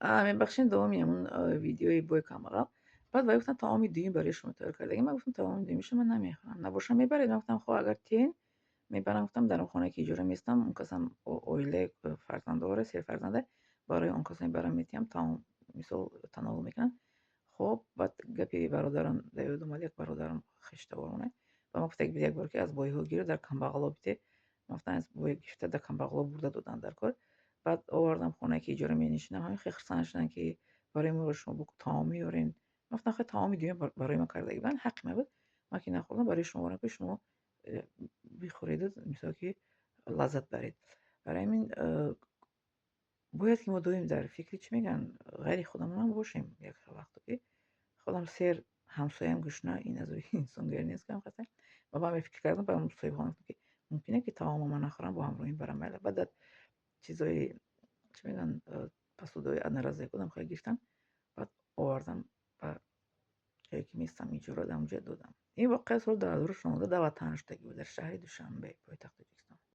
Мебахшед, давоми ҳамун видеои бой камбағал. Баъд вай гуфтанд, таоми дуюм барои шумо тайёр кардагӣ. Ман гуфтам, таоми дуюмиша ман намехӯрам. Набошам, мебаред. Ман гуфтам, хо, агар тен, мебарам. Гуфтам, дар он хонае, ки иҷора местам, он касам оилаи фарзанддоре, сефарзанда, барои он кас мебарам, метиҳам таом, мисол, тановул мекунанд. Хоб, баъд гапи бародарам дар ёд омад, як бародарам хештаворона ба ман гуфта буд як бор, ки аз бойҳо гиру дар камбағало бите. Ман гуфтам, аз бой гирифта, дар камбағало бурда доданд дар кор. Баъд овардам хонае, ки иҷора менишинам. Ҳамин хеле хурсанд шуданд, ки барои мо шумо таом меорен. Ман гуфтам, хе, таоми дуюм барои ман кардагӣ буданд, ҳаққи ман буд, ман ки нахӯрдам, барои шумо овардам, ки шумо бихӯреду, мисол, ки лаззат баред. Барои ҳамин бояд, ки мо доим дар фикри, чӣ мегӯянд, ғайри худамонам бошем. Як вақто, ки худам сер, ҳамсоям гушна, ин аз инсонгарӣ нест. Кам хаста ва ман фикр кардам, ба соҳибхона гуфтам, ки мумкине, ки таомо ман нахӯрам, бо ҳамроҳим барам. Майла. Баъд чизои, чӣ мегӯянд, посудаҳои одноразовый кудам хеле гирифтам, баъд овардам ба ҷое, ки местам иҷора, дар онҷо додам. Ин воқеа соли 2016 дар ватан шудагӣ буд, дар шаҳри Душанбе, пойтахти.